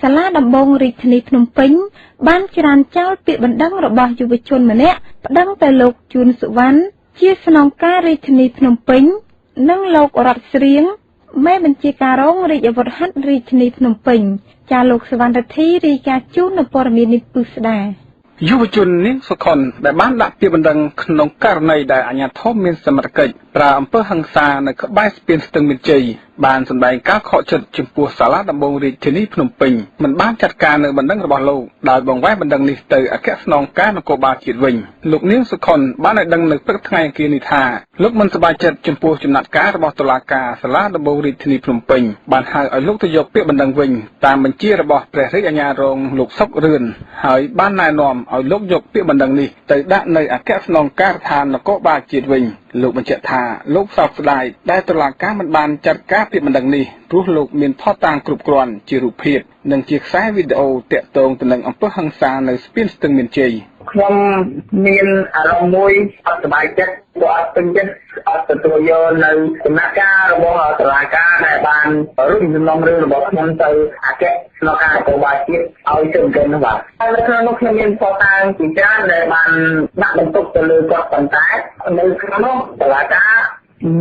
សាលាដំបូងរាជធានីភ្នំពេញ បានច្រានចោលពាក្យបណ្ដឹងរបស់យុវជនម្នាក់ប្តឹងទៅលោកជួនសុវណ្ណជាស្នងការរាជធានីភ្នំពេញ និងលោករតស្រៀងមេបញ្ជាការរងរាជអាវុធហត្ថរាជធានីភ្នំពេញ។ ចាលោកសវណ្ណរិទ្ធីរាយការណ៍ជូននៅព័ត៌មាននេះពិស្ដា។ យុវជននាងសុខុនដែលបានដាក់ពាក្យបណ្ដឹងក្នុងករណីដែលអាជ្ញាធរមានសមត្ថកិច្ចប្រើអំពើហិង្សានៅក្បែរស្ពានស្ទឹងមានជ័យ បានសម្ដែងការខកចិត្តចំពោះសាលាដំបងរាជធានីភ្នំពេញមិនបានចាត់ការនៅបណ្ដឹងរបស់លោក ដោយបង្វែរបណ្ដឹងនេះទៅអគ្គស្នងការនគរបាលជាតិវិញ។ លោកនាងសុខុនបានឲ្យដឹងនៅព្រឹកថ្ងៃអង្គារនេះថា លោកមិនសប្បាយចិត្តចំពោះចំណាត់ការរបស់តុលាការសាលាដំបងរាជធានីភ្នំពេញ បានហៅឲ្យលោកទៅយកពាក្យបណ្ដឹងវិញតាមបញ្ជារបស់ព្រះរាជអាជ្ញារងលោកសុករឿន ហើយបានណែនាំឲ្យលោកយកពាក្យបណ្ដឹងនេះទៅដាក់នៅអគ្គស្នងការដ្ឋាននគរបាលជាតិវិញ។ លោកបញ្ជាក់ថា លោកសោកស្ដាយដែលតុលាការមិនបានចាត់ការពាក្យបណ្ដឹងនេះ ព្រោះលោកមានភស្តុតាងគ្រប់គ្រាន់ជារូបភាព និងជាខ្សែវីដេអូតាក់ទងទៅនឹងអំពើហិង្សានៅស្ពានស្ទឹងមានជ័យ។ ខ្ញុំមានអារម្មណ៍មួយអត់សប្បាយចិត្ត ព្រោះអត់ពេញចិត្ត អត់ទទួលយកនៅដំណាក់កាលរបស់តុលាការដែលបានរុញសំណុំរឿងរបស់ខ្ញុំទៅអគ្គស្នងការនគរបាលជាតិឲ្យស៊ើបអង្កេតនោះបាទ។ ហើយនៅក្នុងនោះខ្ញុំមានភស្តុតាងជាច្រើនដែលបានដាក់បន្ទុកទៅលើគាត់ ប៉ុន្តែនៅក្នុងនោះតុលាការ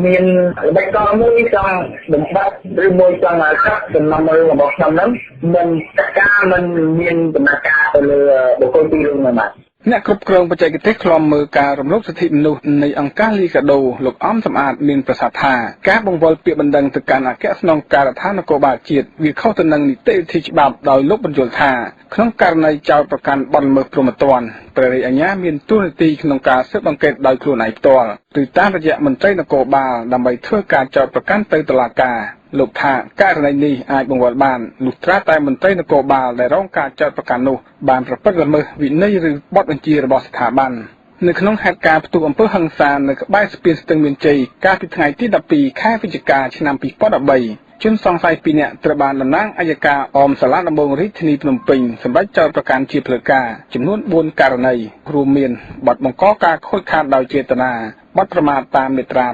មានល្បិចកលមួយចង់បំបត្តិ ឬមួយចង់កាត់សំណុំរឿងរបស់ខ្ញុំហ្នឹង មិនចាត់ការ មិនមានដំណើរការទៅលើបុគ្គលពីររូបនោះបាទ។ អ្នកគ្រប់គ្រងបច្ចេកទេសឃ្លាំមើលការរំលោភសិទ្ធិមនុស្សនៃអង្គការលីកាដូ លោកអំសំអាត មានប្រសាសន៍ថា ការបង្វិលពាក្យបណ្ដឹងទៅកាន់អគ្គស្នងការដ្ឋាននគរបាលជាតិ វាខុសទៅនឹងនីតិវិធីច្បាប់ ដោយលោកបញ្យល់ថា ក្នុងករណីចោទប្រកាន់បទល្មើសព្រហ្មទណ្ឌ ព្រះរាជអាជ្ញាមានតួនាទីក្នុងការស៊ើបអង្កេតដោយខ្លួនឯងផ្ទាល់ ឬតាមរយៈមន្ត្រីនគរបាល ដើម្បីធ្វើការចោទប្រកាន់ទៅតុលាការ។ លោកថា ករណីនេះអាចបង្វិលបាន លុះត្រាតែមន្ត្រីនគរបាលដែលរងការចោទប្រកាន់នោះបានប្រព្រឹត្តល្មើសវិន័យឬបទបញ្ជារបស់ស្ថាប័ន។ នៅក្នុងហេតុការណ៍ផ្ទុះអំពើហិង្សានៅក្បែរស្ពានស្ទឹងមានជ័យ កាលពីថ្ងៃទី12ខែវិច្ឆិកាឆ្នាំ2013 ជនសង្ស័យ2នាក់ត្រូវបានតំណាងអយ្យការអមសាលាដំបងរាជធានីភ្នំពេញសម្រេចចោទប្រកាន់ជាផ្លូវការចំនួន4ករណី រួមមានបទបង្កការខូចខាតដោយចេតនា បទប្រមាថតាមមាត្រា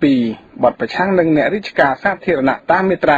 502 បទប្រឆាំងនឹងអ្នករាជការសាធារណៈតាមមាត្រា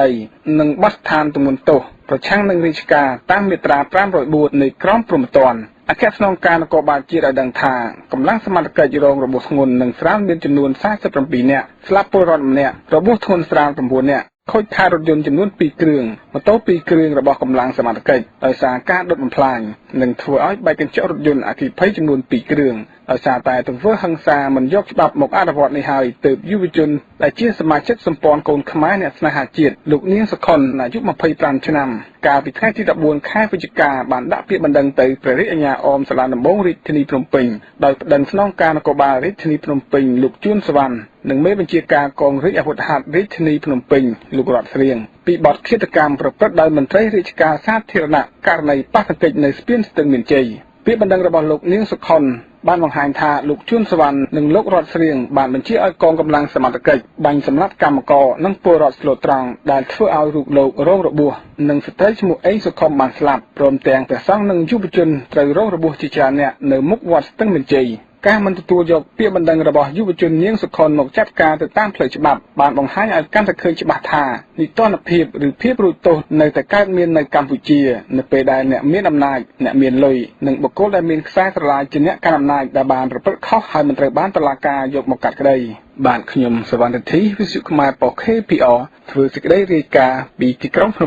503 និងបទស្ថានទម្ងន់ទោសប្រឆាំងនឹងរាជការតាមមាត្រា504នៃក្រមព្រហ្មទណ្ឌ។ អគ្គស្នងការនគរបាលជាតិឲ្យដឹងថា កម្លាំងសមត្ថកិច្ចរងរបួសធ្ងន់និងស្រាលមានចំនួន47នាក់ ស្លាប់ពលរដ្ឋម្នាក់ របួសធ្ងន់ស្រាល9នាក់ ខូចខាតរថយន្តចំនួន2គ្រឿង ម៉ូតូ2គ្រឿងរបស់កម្លាំងសមត្ថកិច្ចដោយសារការដុតបំផ្លាញ និងធ្វើឲ្យបែកកញ្ចក់រថយន្តអគ្គិភ័យចំនួន2គ្រឿង។ ដោយសារតែទង្វើហិង្សាមិនយកច្បាប់មកអនុវត្តនេះហើយ ទើបយុវជនដែលជាសមាជិកសម្ព័ន្ធកូនខ្មែរអ្នកស្នេហាជាតិ លោកនាងសុខុន អាយុ25ឆ្នាំ កាលពីថ្ងៃទី14ខែវិច្ឆិកា បានដាក់ពាក្យបណ្ដឹងទៅព្រះរាជអាជ្ញាអមសាលាដំបងរាជធានីភ្នំពេញ ដោយប្តឹងស្នងការនគរបាលរាជធានីភ្នំពេញលោកជួនសវណ្ណ និងមេបញ្ជាការកងរាជអាវុធហត្ថរាជធានីភ្នំពេញលោករតស្រៀង ពីបទឃាតកម្មប្រព្រឹត្តដោយមន្ត្រីរាជការសាធារណៈ ករណីប៉ះទង្គិចនៅស្ពានស្ទឹងមានជ័យ។ ពាក្យបណ្ដឹងរបស់លោកនាងសុខុនបានបង្ហាញថា លោកជួនសវណ្ណនិងលោករតស្រៀងបានបញ្ជាឲ្យកងកម្លាំងសមត្ថកិច្ចបាញ់សម្លាប់កម្មករនិងពលរដ្ឋស្លូតត្រង់ ដែលធ្វើឲ្យរូបលោករងរបួស និងស្ត្រីឈ្មោះអេងសុខុមបានស្លាប់ ព្រមទាំងព្រះសង្ឃនិងយុវជនត្រូវរងរបួសជាច្រើនអ្នកនៅមុខវត្តស្ទឹងមានជ័យ។ ការមិនទទួលយកពាក្យបណ្ដឹងរបស់យុវជននាងសុខុនមកចាត់ការទៅតាមផ្លូវច្បាប់ បានបង្ហាញឲ្យកាន់តែឃើញច្បាស់ថា និទ្ទណ្ឌភាពឬភាពរួចទោសនៅតែកើតមាននៅកម្ពុជា នៅពេលដែលអ្នកមានអំណាច អ្នកមានលុយ និងបុគ្គលដែលមានខ្សែស្រឡាយជាអ្នកកាន់អំណាចដែលបានប្រព្រឹត្តខុសហើយមិនត្រូវបានតុលាការយកមកកាត់ក្តី។ បាទ ខ្ញុំសវណ្ណរិទ្ធី វិទ្យុខ្មែរប៉ុស្តិ៍ KPR ធ្វើសេចក្តីរាយការណ៍ពីទីក្រុងភ្នំ